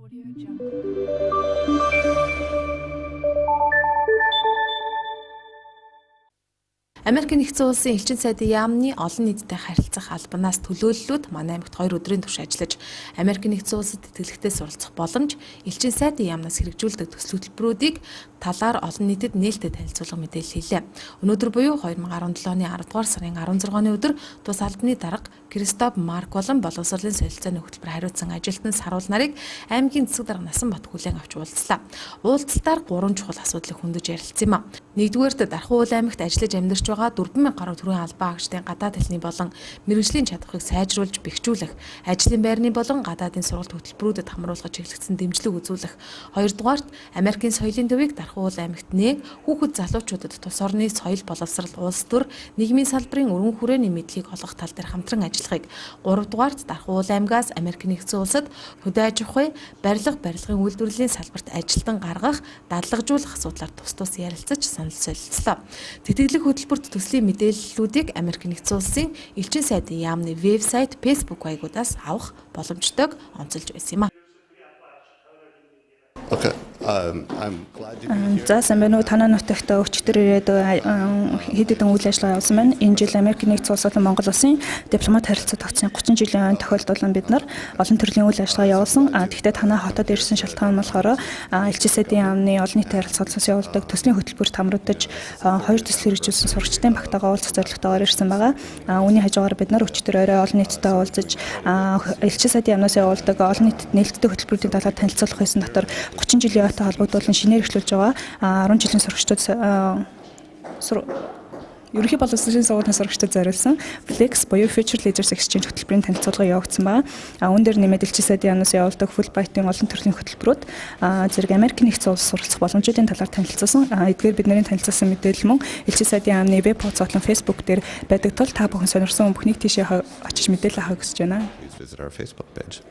Audio Jungle. Америк нэгдсэн улсын элчин сайдын яамны олон нийттэй харилцах албанаас төлөөллүүд манай аймагт 2 өдрийн турш ажиллаж, Америк нэгдсэн улсад тэтгэлэгтэй суралцах боломж, элчин сайдын яамнаас хэрэгжүүлдэг төсөл хөтөлбөрүүдийг талаар олон нийтэд нээлттэй танилцуулга мэдээлэл хийлээ. Өнөөдөр буюу 2017 оны 10 дугаар сарын 16-ны өдөр тус албаны дарга Кристоф Марк болон боловсролын солилцооны хөтөлбөр хариуцсан ажилтан Саруул нарыг аймгийн засаг дарга Насан Бат хүлээн авч уулзлаа. Уулзалтаар гурван чухал асуудлыг хөндөж ярилцсан юм а. Нэгдүгээрт Дархан уул аймагт ажиллаж амьдарч байгаа 4000 гаруй төрийн албан хаагчдын гадаад хэлний болон мэргэжлийн чадварыг сайжруулж бэхжүүлэх, ажлын байрны болон гадаадын сургалт хөтөлбөрүүдэд хамруулах чиглэгдсэн дэмжлэг үзүүлэх. Хоёрдугаарт Америкийн соёлын төвийг Дархан уул аймагт нээн хүүхэд залуучуудад тус орны соёл боловсрал, улс төр, нийгмийн салбарын өргөн хүрээний мэдлэгийг олгох тал дээр хамтран ажиллахыг. Гуравдугаарт Дархан уул аймгаас Америк нэгдсэн улсад хөдөө аж ахуй, барилга, барилгын үйлдвэрлэлийн салбарт ажилтан гаргах, дадлагжуулах асуудлаар тус тус ярилцаж санал солилцлоо. Тэтгэлэг хөтөлбөрт төслийн мэдээллүүдийг Америк нэгдсэн улсын элчин сайдын яамны вебсайт, Facebook хаягуудаас авах боломжтойг онцолж байсан юм а. Okay. I'm glad to be here. За, сайн байна уу? Танай нутагт өчигдөр ирээд хэд хэдэн үйл ажиллагаа явуулсан байна. Энэ жил Америк нэгдсэн улс болон Монгол улсын дипломат харилцаа тогтсны 30 жилийн ойн тохиолдолд бид нар олон төрлийн үйл ажиллагаа явуулсан. А тэгэхдээ танай хотод ирсэн шалтгаан нь болохоор элчин сайдын яамны олон нийтийн харилцаалцаас явуулдаг төслийн хөтөлбөрт хамрагдаж хоёр төсөл хэрэгжүүлсэн сурагчдын багтаагаа уулзах зорилготойгоор ирсэн байгаа. А үүний хажуугаар бид нар өчигдөр орой олон нийттэй уулзаж элчин сайдын яамнаас явуулдаг олон нийтэд нээлттэй хөтөлбөрүүдийн талаар танилцуулах хийсэн дотор 30 жилийн ойтой холбогдуулан шинээр эхлүүлж байгаа 10 жилийн сурагчдад ерөнхий боловсролын сургуулийн сурагчдад зориулсан Flex буюу Future Leaders Exchange хөтөлбөрийн танилцуулга явагдсан байна. А үүн дээр нэмээд элчин сайдын яамнаас явуулдаг Fulbright-ийн олон төрлийн хөтөлбөрүүд зэрэг Америк нэгдсэн улс суралцах боломжуудын талаар танилцуулсан. Эдгээр бидний танилцуулсан мэдээлэл мөн элчин сайдын яамны веб хуудас болон Facebook дээр байдаг тул та бүхэн сонирхсан бүхнийг тийшээ очиж мэдээлэл авахыг хүсэж байна. Please visit our Facebook page.